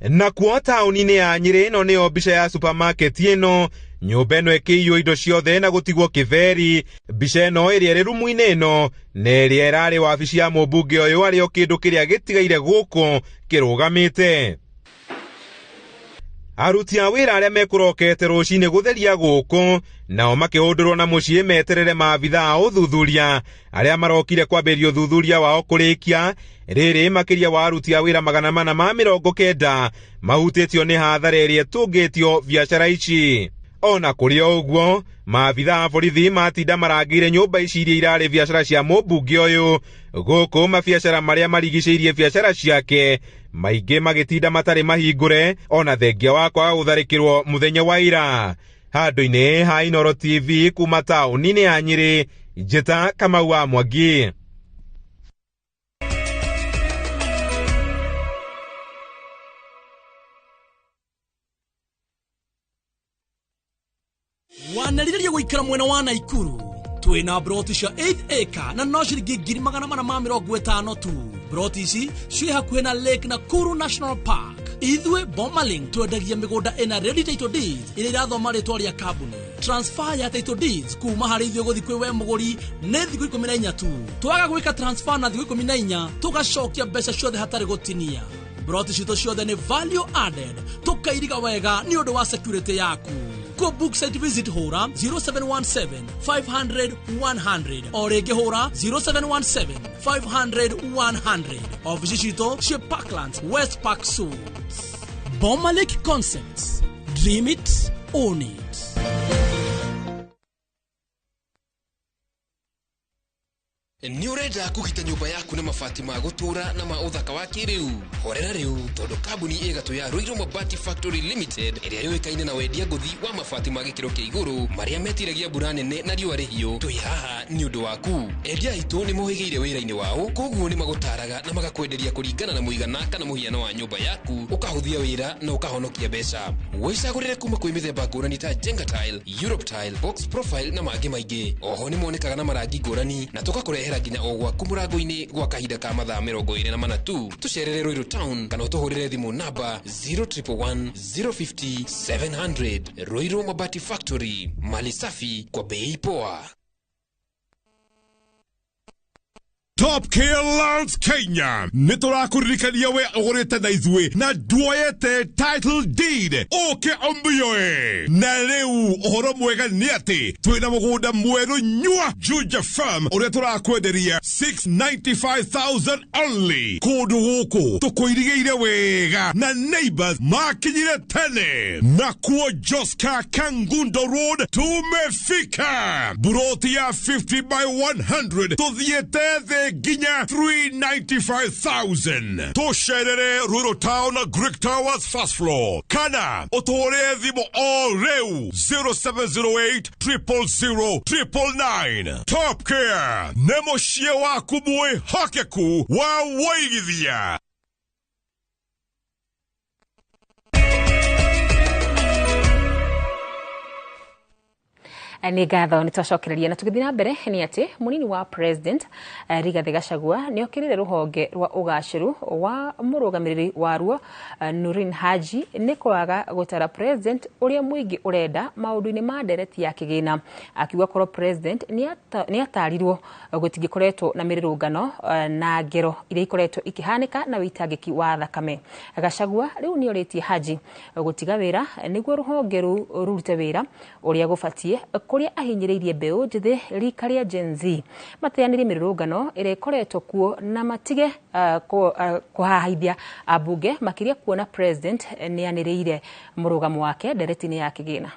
Nakuo taũni-inĩ ya Nyĩrĩ, ĩno nĩyo mbica ya supermarket ĩno, nyũmba ĩno ĩkĩiywo indo ciothe na gũtigwo kĩberi. Mbica ĩno ĩrĩa ĩrĩ rumu-inĩ ĩno na ĩrĩa ĩrarĩ wabici ya mũmbunge ũyũ arĩ o kĩndũ kĩrĩa gĩtigaire gũkũ kĩrũgamĩte. Aruti a wĩra arĩa mekũrokete rũcinĩ gũtheria gũkũ nao makĩhũndũrwo na mũciĩ meterere maabitha a ũthuthuria arĩa marokire kwambĩrĩria ũthuthuria wao kũrĩkia. Rĩrĩ makĩria wa aruti a wĩra 490 mahutĩtio nĩ hathara ĩrĩa ĩtũngĩtio biacara ici. Ona kũrĩ o ũguo, maabitha a borithi matinda marangĩire nyũmba ici iria irarĩ biacara cia mũmbunge ũyũ gũkũ mabiacara marĩa marigicĩirie biacara ciake maingĩ magĩtinda matarĩ mahingũre ona thengia wa kwaga gũtharĩkĩrwo mũthenya wa ira. Handũ-inĩ ha Inooro TV kuma taũni-inĩ ya Nyĩrĩ, Njĩta Kamau wa Mwangi. Wanarĩrĩria gũikara mwena wa Naikuru twĩna broti cia 8 acre na no ciringi 450,000 tu. Broti ici ciĩ hakuhĩ na Lake Nakuru National Park. Ithuĩ Bomalink twendagia mĩgũnda ĩna ready title deeds ĩrĩa ĩrathoma rĩtwa rĩa kambuni. Transfer ya title deeds kuma harĩ ithuĩ gũthiĩ kwĩ we mũgũri nĩ thikũ 14 tu. Twaga gwĩka transfer na thikũ 14 tũgacokia mbeca ciothe hatarĩ gũtinia. Broti citũ ciothe nĩ value added, tũkairiga wega nĩ ũndũ wa security yaku. Go book site visit hũra 0717 500 100 o rĩngĩ hũra 0717 500 100. Ofici citũ ciĩ Parklands West Park Suites. Bomalink Concepts, dream it, own it. Nĩ ũrenda kũgita nyũmba yaku na mabati ma gũtũũra na ma ũthaka wa kĩrĩu? Horera rĩu tondũ kambuni ĩgatũ ya Ruiru Mabati Factory Limited ĩrĩa yũĩkaine na wendia ngũthi wa mabati ma gĩkĩro kĩa igũrũ marĩa metiragia mbura nene na riũa rĩhiũ, twĩ haha nĩ ũndũ waku. Endia aitũ nĩ mohĩgĩire wĩra-inĩ wao, koguo nĩ magũtaraga na magakwenderia kũringana na mũigana kana mũhiano wa nyũmba yaku, ũkahũthia wĩra na ũkahonokia mbeca. Wĩcagũrĩre kuma kwĩ mĩthemba ngũrani ta Jenga Tile, Europe Tile, Box Profile na mangĩ maingĩ. Oho nĩ monekaga na marangi ngũrani na tũgakũrehera nginya o gwaku mũrango-inĩ gwa kahinda ka mathaa 24 tu. Tũcerere Ruiru Town kana ũtũhũrĩre thimũ namba 0111 050 700. Ruiru Mabati Factory, mali safi kwa bei poa. Top Care Lands Kenya nĩ tũrakũririkania we ũgũrĩte na ithuĩ na nduoyete title deed ũke ũmĩoe. Na rĩu ũhoro mwega nĩ atĩ twĩna mũgũnda mwerũ nyua Juja Farm ũrĩa tũrakwenderia 695,000 only. Kũndũ gũkũ tũkũirigĩire wega na neighbors makinyire tene. Nakuo Joska Kangundo Road tumefika, buroti ya 50 by 100 tũthiĩte thĩ nginya 395,000. Tũcerere Ruiru Town Greek Towers first floor kana ũtũhũrĩre thimũ o rĩu 0708 000 999. Top Care nĩ mũciĩ waku mwĩhokeku wa wũigithia. Nĩ ngatho nĩ twacokereria na tũgĩthiĩ na mbere nĩ atĩ mũnini wa president Rigathĩ Gachagua nĩ okĩrĩire rũhonge rwa ũgacĩru wa mũrũgamĩrĩri waruo Nurin Haji nĩ kwaga gũtara president ũrĩa mũingĩ ũrenda maũndũ-inĩ ma ndereti ya kĩgĩna, akiuga korwo president nĩ atarirwo gũtingĩkoretwo na mĩrũrũngano na ngero iria ikoretwo ikĩhanĩka na wĩitangĩki wa thakame. Gachagua rĩu nĩ orĩtie Haji gũtiga wĩra nĩguo rũhonge rũu rũrute wĩra ũrĩa gũbatiĩ, kũrĩa ahinyĩrĩirie mbeũ njĩthĩ rika rĩa Gen Z mateanĩrie mĩrũrũngano ĩrĩa ĩkoretwo kuo na matige kũhahaithia ambunge, makĩria kuona president nĩ anĩrĩire mũrũgamo wake ndereti-inĩ ya kĩgĩna.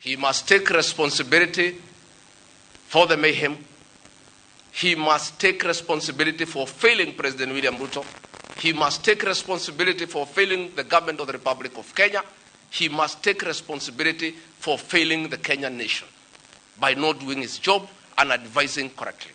He must take responsibility for the mayhem. He must take responsibility for failing President William Ruto. He must take responsibility for failing the government of the Republic of Kenya. He must take responsibility for failing the Kenyan nation by not doing his job and advising correctly.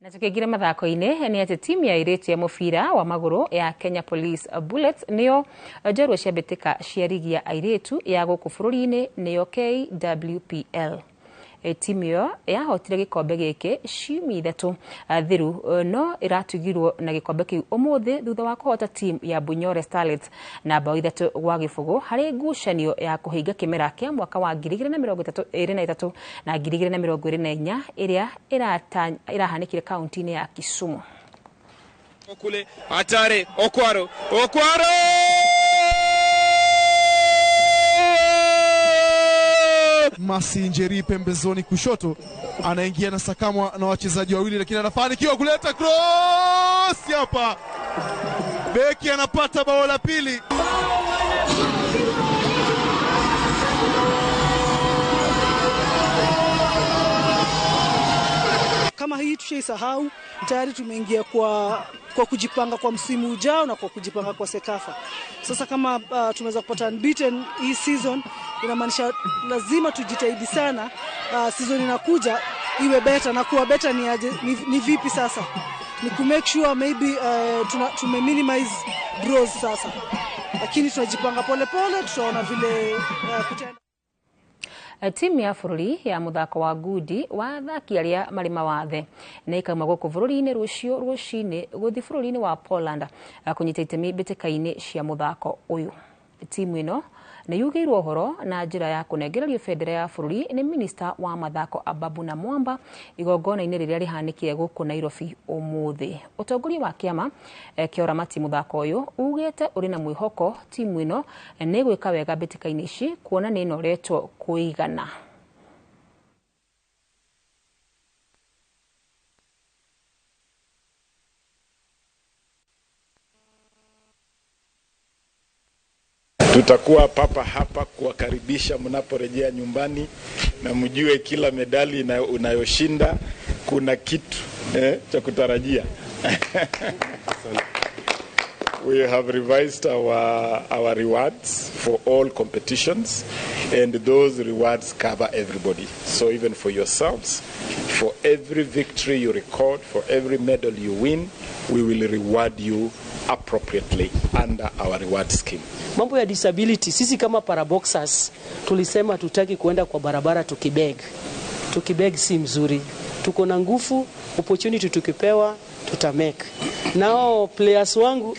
Na tukiingira mathako-inĩ nĩ atĩ timu ya airĩtu ya mũbira wa magũrũ ya Kenya Police Bullets nĩyo njorua cia mbĩtĩka cia rigi ya airĩtu ya gũkũ bũrũri-inĩ nĩyo KWPL. Timu ĩyo yahotire gĩkombe gĩkĩ ciumia 3 thiru, no ĩratugirwo na gĩkombe kĩu ũmũthĩ thutha wa kũhota timu ya Bunyore Starlets na bao 3-0 harĩ ngucanio ya kũhinga kĩmera kĩa mwaka wa 2023 na 2024 ĩrĩa ĩrahanĩkire kaunti-inĩ ya Kisumu. Kule hatari Okwaro, Okwaro Masinjeri pembezoni kushoto, anaingia na sakamwa na wachezaji wawili, lakini anafanikiwa kuleta cross hapa. Beki anapata bao la pili. Kama hii tushaisahau, tayari tumeingia kwa kujipanga kwa msimu ujao na kwa kujipanga kwa Sekafa. Sasa kama tumeweza kupata unbeaten hii season, inamaanisha lazima tujitahidi sana, season inakuja iwe better. Na kuwa better ni aje, ni vipi sasa? Ni ku make sure maybe tume minimize draws sasa. Lakini tunajipanga pole pole, tutaona vile kutenda. Timu ya bũrũri ya mũthako wa ngundi wa athaki arĩa marĩ mawathe nĩ ĩkauma gũkũ bũrũri-inĩ rũciũ rũcinĩ gũthiĩ bũrũri-inĩ wa Poland kũnyita itemi mbĩtĩka-inĩ cia mũthako ũyũ. Timu ĩno nĩ yugĩirwo ũhoro na njĩra ya kũnengererio bendera ya bũrũri nĩ minista wa mathako Ababu na Mwamba igongona-inĩ rĩrĩa rĩhanĩkire gũkũ Nairobi ũmũthĩ. Ũtongoria wa kĩama kĩa ũramati mũthako ũyũ ugĩte ũrĩ na mwĩhoko timu ĩno nĩ ĩgwĩka wega mbĩtĩka-inĩ ici kuona nĩ ĩnoretwo kũigana. Tutakuwa papa hapa kuwakaribisha mnaporejea nyumbani, na mjue kila medali unayoshinda kuna kitu cha kutarajia. We have revised our rewards for all competitions, and those rewards cover everybody. So even for yourselves, for every victory you record, for every medal you win, we will reward you appropriately under our reward scheme. Mambo ya disability, sisi kama paraboxers tulisema tutaki kuenda kwa barabara tukibeg. Tukibeg si mzuri. Tuko na nguvu, opportunity tukipewa tutamake. Nao players wangu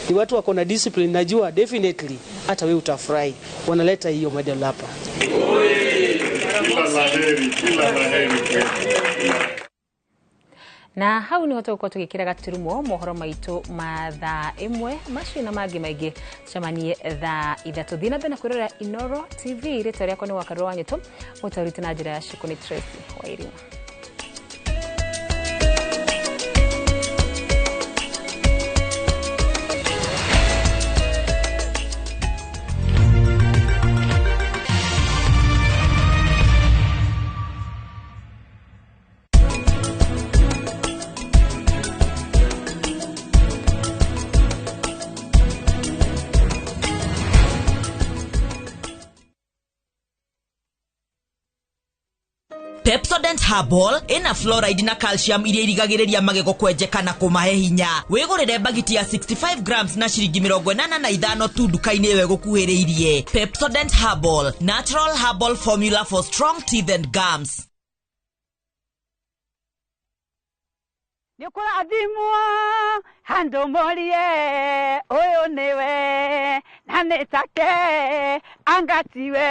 ni watu wako na discipline, najua definitely hata wewe utafurahi. Wanaleta hiyo medal hapa. Kila laheri, kila laheri. Na hau niho tũgũkorwo tũgĩkĩra gaturumo mohoro maitũ ma thaa 1 macio na mangĩ maingĩ tũcemanie thaa 3. Thiĩ na mbere na kwĩrorera Inooro TV. Rĩtwa rĩakwa nĩ Wakarũra wa Nyũtũ, mũtaũrĩte na njĩra ya ciĩko nĩ Tracy Wairimu. Pepsodent Herbal ina fluoride na calcium iria irigagĩrĩria magego kwenjeka na kũmahe hinya. Wĩgũrĩre bagiti ya 65 grams na ciringi 85 tu nduka-inĩ ĩyo ĩgũkuhĩrĩirie. Pepsodent Herbal, natural herbal formula for strong teeth and gums. Nĩũkũrathimwo handũ morie ũyũ nĩwe na Na nĩ take angatiwe.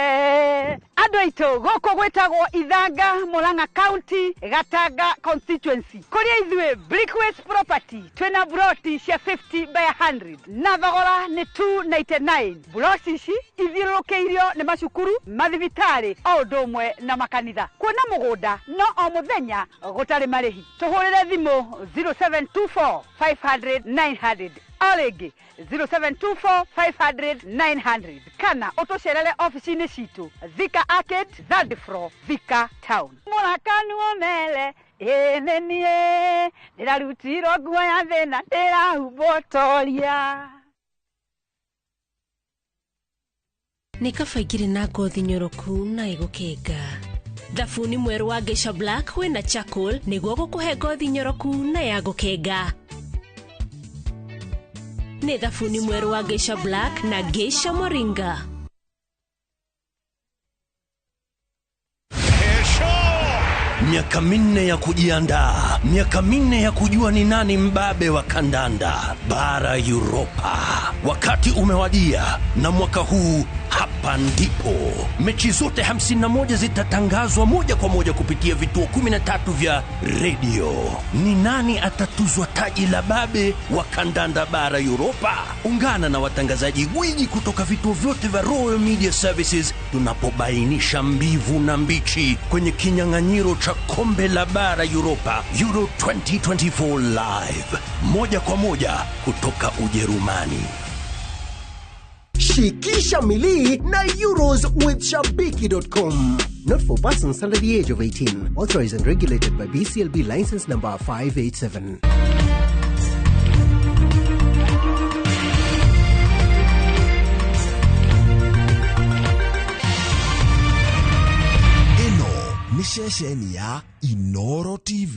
Andũ aitũ gũkũ gwĩtagwo Ithanga, Murang'a County, Gatanga constituency, kũrĩa ithuĩ Brickways Property twĩna buroti cia 50 by 100 na thogora nĩ 299. Buroti ici ithiũrũrũkĩirio nĩ macukuru, mathibitarĩ o ũndũ ũmwe na makanitha. Kuona mũgũnda no o mũthenya gũtarĩ marĩhi. Tũhũrĩre thimũ 0724 500 900, o rĩngĩ 0724 500 900, kana ũtũcerere ofici-inĩ citũ Thika Arcade, third floor, Thika Town. Mũrakanuo mele ĩĩ nĩ niĩ ndĩrarutirwo nguo ya thĩna ndĩrahumbwo toria. Nĩ kaba ingĩrĩ na ngothi nyoroku na ĩgũkenga. Thabuni mwerũ wa Geisha Black wĩna charcoal nĩguo gũkũhe ngothi nyoroku na ya gũkenga. Nĩ thabuni mwerũ wa Geisha Black na Geisha Moringa. Miaka 4 ya kujiandaa, miaka 4 ya kujua ni nani mbabe wa kandanda bara Europa. Wakati umewadia, na mwaka huu hapa ndipo mechi zote 51 zitatangazwa moja kwa moja kupitia vituo 13 vya redio. Ni nani atatuzwa taji la babe wa kandanda bara Europa? Ungana na watangazaji gwiji kutoka vituo vyote vya Royal Media Services tunapobainisha mbivu na mbichi kwenye kinyang'anyiro cha kombe la bara Europa Euro 2024 live, moja kwa moja kutoka Ujerumani. Shikisha milii na Euros with Shabiki.com. Not for persons under the age of 18. Authorized and regulated by BCLB license number 587. Ĩno nĩ ceceni ya Inoro TV.